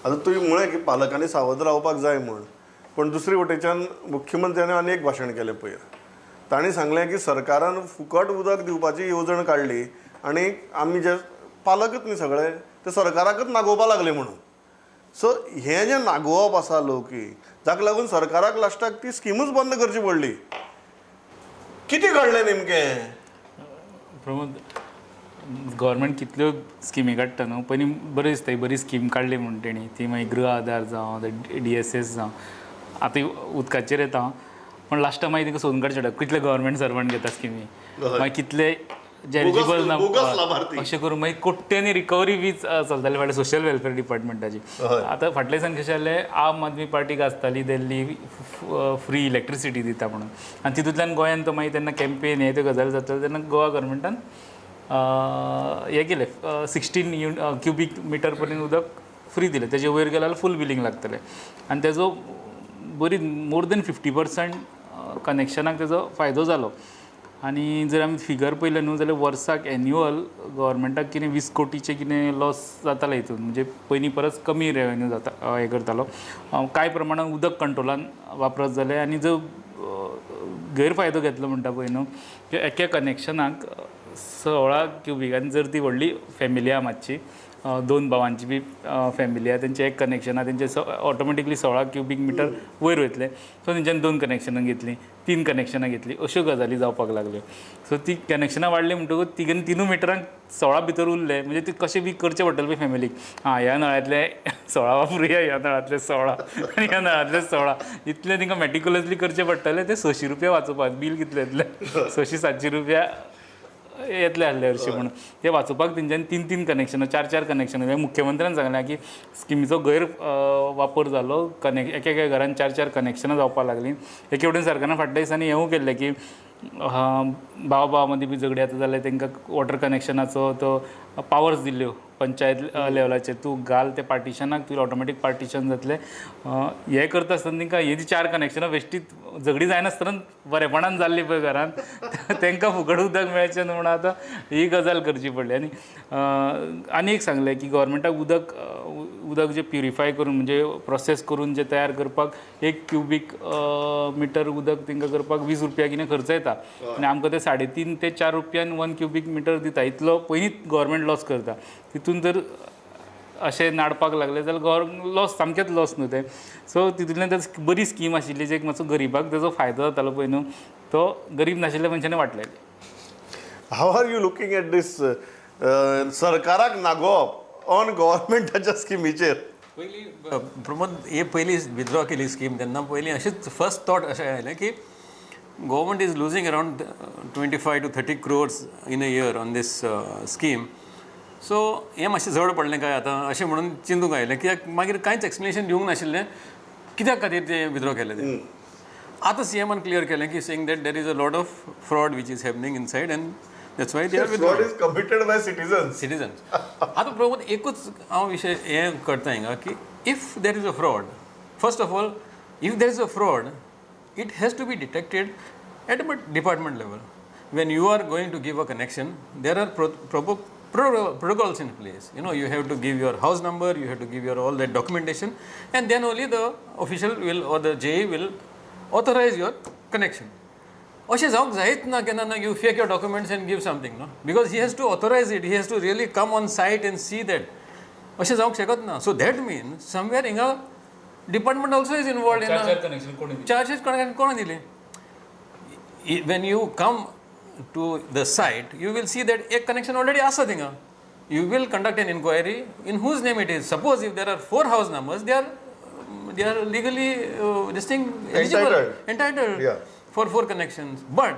आतां तुवें म्हळें की पालकांनी सावध रावपाक जाय म्हूण, पूण दुसरे वटेच्यान मुख्यमंत्र्यान आनी एक भाशण केलें पयर. तांणी सांगलें की सरकारान फुकट उदक दिवपाची येवजण काडली आनी आमी जे पालकच न्ही सगळे ते सरकाराकच नागोवपा लागले म्हणून. सो हें जें नागोवप आसा लोकी, जाका लागून सरकाराक लास्टाक ती स्किमूच बंद करची पडली. कितें घडलें नेमकें? प्रमोद, गव्हर्मेंट कितल्यो स्किमी काडटा न्हू, पयलीं बरें दिसता बरी स्कीम काडली म्हूण तेणी, ती मागीर गृह आधार जावं DSS जावं, आतां उदकाचेर येता पूण लास्टाक मागीर तांकां सोदून काडचें पडटा कितले गव्हर्मेंट सर्वंट घेता स्किमी, मागीर कितले जे एलिजिबल ना अशें करून मागीर कोट्यांनी रिकवरी बी चलताली फाटल्या सोशल वेलफेअर डिपार्टमेंटाची. आतां फाटल्या दिसान कशें जालें, आम आदमी पार्टी गाजताली दिल्ली फ्री इलेक्ट्रिसिटी दिता म्हणून, आनी तितूंतल्यान गोंयान तो मागीर तेन्ना कॅम्पेन हे त्यो गजाली जाताल्यो तेन्ना गोवा गव्हर्मेंटान हें केलें 16 क्युबीक मिटर पर्यंत उदक फ्री दिलें, तेजे वयर गेल्यार फूल बिलींग लागतलें. आनी तेजो बरी मोर देन 50% कनेक्शनाक तेजो फायदो जालो. आनी जर आमी फिगर पळयलें न्हू जाल्यार वर्साक एन्युअल गव्हर्मेंटाक कितें 20 कोटीचें कितें लॉस जातालें हितून, म्हणजे पयलीं परस कमी रेवेन्यू जाता हें करतालो. कांय प्रमाणान उदक कंट्रोलान वापरत जालें आनी जो गैरफायदो घेतलो म्हणटा पळय न्हू, की एका कनेक्शनाक 16 क्युबीक, आनी जर ती व्हडली फॅमिली आहा मातशी, दोन भावांची बी फॅमिली आहा, तेंचें एक कनेक्शन आहा, तेंचे ऑटोमॅटिकली 16 क्युबीक मिटर वयर वयतलें. सो तेंच्यान 2 कनेक्शनां घेतलीं, 3 कनेक्शनां घेतलीं, अश्यो गजाली जावपाक लागल्यो. सो ती कनेक्शनां वाडलीं म्हणटकूच तिगेन 3 मिटरांक 16 भितर उरले, म्हणजे ती कशें बी करचें पडटलें पळय फॅमिलीक, आं ह्या नळ्यांतले 16 वापरुया, ह्या नळांतले 16 आनी ह्या नळांतले 16, इतलें तांकां मॅटिक्युलसली करचें पडटलें. ते 600 रुपया वाचोवपाक, बील कितलें येतलें, 600-700 रुपया येतले आसले हरशीं म्हणून ते वाचोवपाक तेंच्यांनी 3-3 कनेक्शनां, 4-4 कनेक्शनां. मुख्यमंत्र्यान सांगलें की स्किमीचो गैर वापर जालो, एक एका घरान 4-4 कनेक्शनां जावपाक लागलीं. एके वटेन सरकारान फाटल्या दिसांनी हेंवूय केल्लें की भाव भाव मदीं बी झगडीं आतां जाल्यार तांकां वॉटर कनेक्शनाचो तो पावर्स दिल्ल्यो पंचायत लेवलाचेर, तूं घाल ते पार्टिशनाक तुजें ऑटोमॅटीक पार्टिशन जातलें. हें करता आसतना तांकां ही जी 4 कनेक्शनां बेश्टीच झगडीं जायनासतना बरेपणान जाल्लीं पळय घरान, तांकां फुकट उदक मेळचें न्हू म्हणून आतां ही गजाल करची पडली. आनी आनी एक सांगलें की गव्हर्मेंटाक उदक उदक जें प्युरिफाय करून म्हणजे प्रोसेस करून जें तयार करपाक 1 क्युबीक मिटर उदक तांकां करपाक 20 रुपया कितें खर्च येता, आनी आमकां ते 3.5 ते 4 रुपयान 1 क्युबीक मिटर दिता, इतलो पयलींच गव्हर्मेंट लॉस करता. तितून जर अशें नाडपाक लागले जाल्यार लॉस, सामकेंच लॉस न्हू तें. सो तितूंतल्यान तर बरी स्कीम आशिल्ली जे मातसो गरिबाक तेजो फायदो जातालो पळय न्हू, तो गरीब नाशिल्ल्या मनशांनी वाटलेली. How are you looking at this सरकाराक नागोवप ऑन गव्हर्मेंटाच्या स्किमीचेर? पयलीं प्रमोद, हे पयलीं विथड्रॉ केली स्कीम तेन्ना पयलीं अशेंच फर्स्ट थॉट अशें आयलें की government is losing around 25 to 30 crores in a year on this scheme. So हें मातशें जड पडलें काय आतां अशें म्हणून चिंतूंक आयलें, कित्याक मागीर कांयच एक्सप्लेनेशन दिवंक नाशिल्लें कित्याक खातीर तें विथड्रॉ केलें तें. आतां सीएमान क्लियर केलें की saying that there is a lot of fraud which is happening inside and that's why they are fraud is committed by citizens. Citizens. आतां प्रमोद एकूच हांव विशय हें करता हिंगा की if there is a fraud, first of all if there is a fraud it has to be detected at a department level. When you are going to give a connection, there are proper protocols in place. You know, you have to give your house number, you have to give your all that documentation, and then only the official will or the JE will authorize your connection. अशें जावंक जायच ना केन्ना ना, you fake your documents and give something, no, because he has to authorize it, he has to really come on site and see that. अशें जावंक शकत ना. सो that means somewhere हिंगा department also is involved in charges कोण दिले. When you come to the site, you will see that एक connection already आसा थिंगा. You will conduct an inquiry in whose name it is. Suppose if there are 4 house numbers, they are legally this thing eligible, entitled for 4 connections. But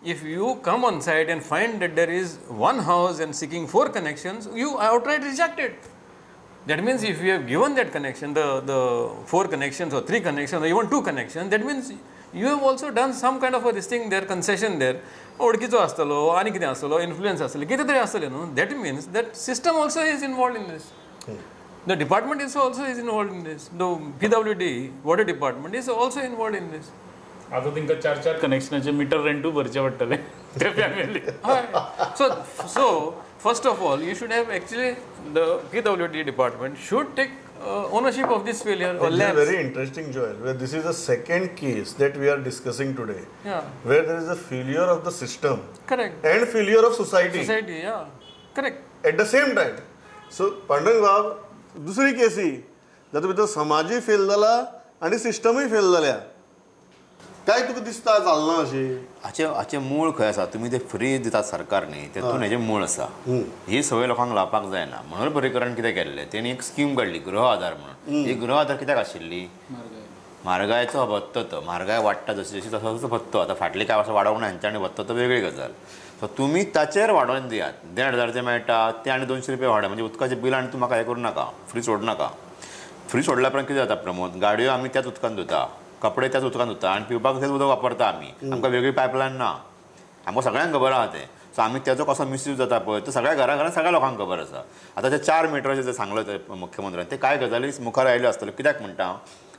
if you come on site and find that there is 1 house and seeking 4 connections, you outright reject it. That means if you have given that connection, the 4 connections or 3 connections or even 2 connections, that means you have also done some kind of a this thing there, concession there. ओळखीचो आसतलो आनी कितें आसतलो, influence आसतलो, कितें तरी आसतलें न्हू. That means that system also is involved in this. The department is also is involved in this. The PWD, water department, is also involved in this. आतां तांकां 4-4 कनेक्शनाचे मिटर रेंटूय भरचें पडटलें ते family. So first of all, you should have actually the PWD department should take ownership of this failure or lapse. Very interesting, Joel. Where this is the second case that we are discussing today. Yeah. Where there is a failure of the system. Correct. And failure of society. Society, yeah. Correct. At the same time. So, Pandurang बाब, दुसरी केस ही जातूंत भितर समाजूय fail जाला आनी सिस्टमूय fail जाल्या. काय तुका दिसता चलना अशी? हाचें मूळ खंय आसा? तुमी ते फ्री दितात सरकार न्ही, तेतून हेजें मूळ आसा. ही सवय लोकांक लावपाक जायना. मनोहर पर्रीकरान कितें केल्लें, तेणी एक स्कीम काडली गृह आधार म्हणून. ही गृह आधार कित्याक आशिल्ली? म्हारगायेचो भत्तो. तो म्हारगाय वाडटा जशी जशी तसो तसो भत्तो. आतां फाटलीं कांय वर्सां वाडोवंक ना हेंच्यांनी भत्तो, तो वेगळी गजाल. सो तुमी ताचेर वाडोवन दियात. 1500 जे मेळटा ते आनी 200 रुपया वाडय, म्हणजे उदकाचें बील आनी तूं म्हाका हें करूं नाका, फ्री सोडूं नाका. फ्री सोडल्या उपरांत कितें जाता प्रमोद, गाडयो आमी त्याच उदकान धुता, कपडे त्याच उदकान धुता आनी पिवपाक तेच उदक वापरता आमी. आमकां वेगळी पायपलायन ना, आमकां सगळ्यांक खबर आहा तें. सो आमी तेजो कसो मिसयूज जाता पळय तो सगळ्या घरा घरान सगळ्या लोकांक खबर आसा. आतां ते 4 मिटराचें जें सांगलें तें मुख्यमंत्र्यान, ते कांय गजाली मुखार आयल्यो आसतल्यो. कित्याक म्हणटा हांव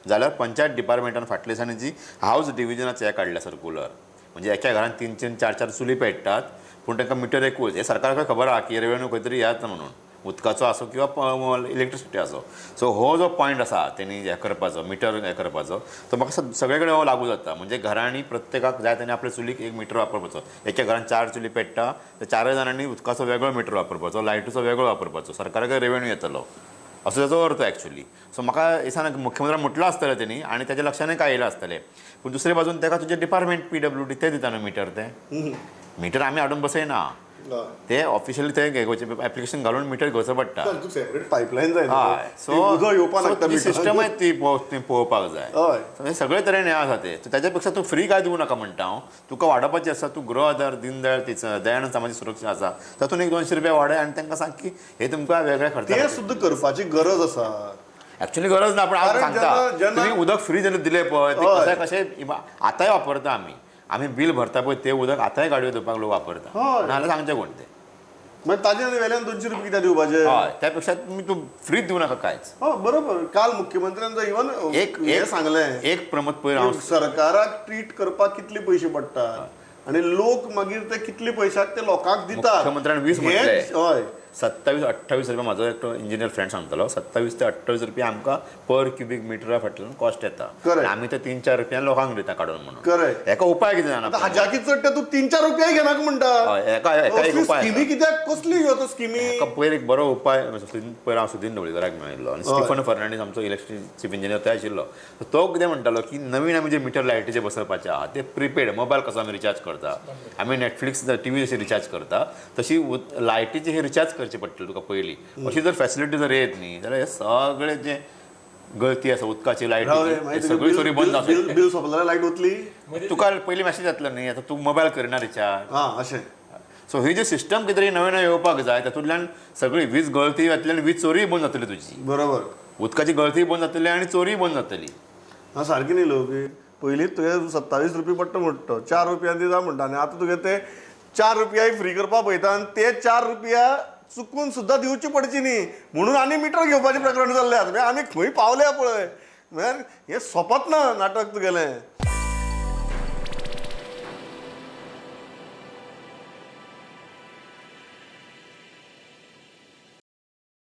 जाल्यार पंचायत डिपार्टमेंटान फाटल्या दिसांनी जी हावज डिविजनाचें हें काडलें सर्कुलर, म्हणजे एका घरान 3 3 4 4 चुली पेट्टात पूण तांकां मिटर एकूच. हें सरकाराक खबर आहा की रेवेन्यू खंय तरी येता म्हणून, उदकाचो आसूं किंवा इलेक्ट्रिसिटी आसूं. सो हो जो पॉयंट आसा तेणी हें करपाचो, मिटर हें करपाचो, तो म्हाका सगळे कडेन हो लागू जाता. म्हणजे घरांनी प्रत्येकाक जाय तेणी आपल्या चुलीक एक मिटर वापरपाचो. एका घरान 4 चुली पेट्टा तर 4 जाणांनी उदकाचो वेगळो मिटर वापरपाचो, लायटीचो वेगळो वापरपाचो, सरकाराक रेवेन्यू येतलो असो ताचो अर्थ एक्चुअली. सो म्हाका दिसना मुख्यमंत्र्यान म्हटलां आसतलें तेणी आनी ताच्या लक्षानय कांय येयलां आसतलें. पूण दुसरे बाजून ताका तुजें डिपार्टमेंट PWD ते दिता न्हू मिटर, तें मिटर आमी हाडून बसयना, ते ऑफिशियली ते घेवचे एप्लिकेशन घालून मिटर घेवचो पडटा. सेपरेट पायपलायन जाय. हय, सो सिस्टम ती पळोवपाक जाय. हे सगळे तरेन हें आसा तें. ताच्या पेक्षा तूं फ्री काय दिवं नाका म्हणटा हांव. तुका वाडोवपाचें आसा, तूं गृह आधार, दीनदयाळ दयानंद सामाजीक सुरक्षा आसा तातूंत एक 200 रुपया वाडय आनी तांकां सांग की हे तुमकां वेगळे खर्च. ते सुद्दां करपाची गरज आसा एक्चुअली, गरज ना. पण हांव सांगता तुमी उदक फ्री जेन्ना दिलें पळय तें कशें कशें आतांय वापरता आमी. आमी बील भरता पळय तें उदक आतांय गाडयो धुवपाक लोक वापरता, नाजाल्यार सांगचें कोण तें. मागीर ताजे वेल्यान 200 रुपया कित्याक दिवपाचे? हय, त्या पेक्षा तुमी तूं फ्रीच दिवं नाका कांयच. हय बरोबर. काल मुख्यमंत्र्यान जो इवन एक हें सांगलें, एक प्रमोद पयर हांव सरकाराक ट्रीट करपाक कितले पयशे पडटात आनी लोक मागीर ते कितले पयशाक ते लोकांक दितात. मुख्यमंत्र्यान 20 म्हटलें. हय, 27 28 रुपया. म्हाजो एकटो इंजिनियर फ्रेंड सांगतालो 27 ते 28 रुपया आमकां पर क्युबीक मिटरा फाटल्यान कॉस्ट येता. आमी ते 3-4 रुपया लोकांक दिता काडून म्हणून. करेक्ट. हेका उपाय कितें जाणा? हाज्याकी चड ते तूं 3-4 रुपया घेनाका म्हणटा. हेका एक उपाय स्किमी कित्याक कसली ह्यो स्किमी? हेका पयर एक बरो उपाय पयर हांव सुदीन ढवळीकराक मेळिल्लो आनी स्टिफन फर्नांडीस आमचो इलेक्ट्रिसिटी चीफ इंजिनियर थंय आशिल्लो. तो कितें म्हणटालो की नवीन आमी जे मिटर लायटीचे बसोवपाचे आहा ते प्रिपेड मोबायल कसो आमी रिचार्ज करता, आमी नेटफ्लिक्स टीव्ही जशी रिचार्ज करता तशी लायटीचे हे रिचार्ज करचे पडटले तुका पयलीं. अशी जर फॅसिलिटी जर येत न्ही जाल्यार हे सगळे जे गळती आसा उदकाची, लायटी सगळी चोरी बंद जावंक. बील सोंपल्यार लायट वतली, तुका पयलीं मॅसेज येतलो न्ही आतां तूं मोबायल करिना रिचार्ज. आं अशें. सो ही जी सिस्टम कितें तरी नवें नवें येवपाक जाय, तातूंतल्यान सगळी वीज गळती जातली आनी वीज चोरीय बंद जातली तुजी. बरोबर. उदकाची गळती बंद जातली आनी चोरीय बंद जातली. आं सारकी न्ही लोक. पयलीं तुवें 27 रुपया पडटा म्हणटा, 4 रुपयान दिता म्हणटा आनी आतां तुगे ते 4 रुपया फ्री करपाक पळयता आनी ते 4 रुपया चुकून सुद्दां दिवची पडची न्ही म्हणून आनी मिटर घेवपाचें प्रकरण जाल्लें आतां. आमी खंय पावल्या पळय, म्हळ्यार हें सोंपत ना नाटक तुगेलें.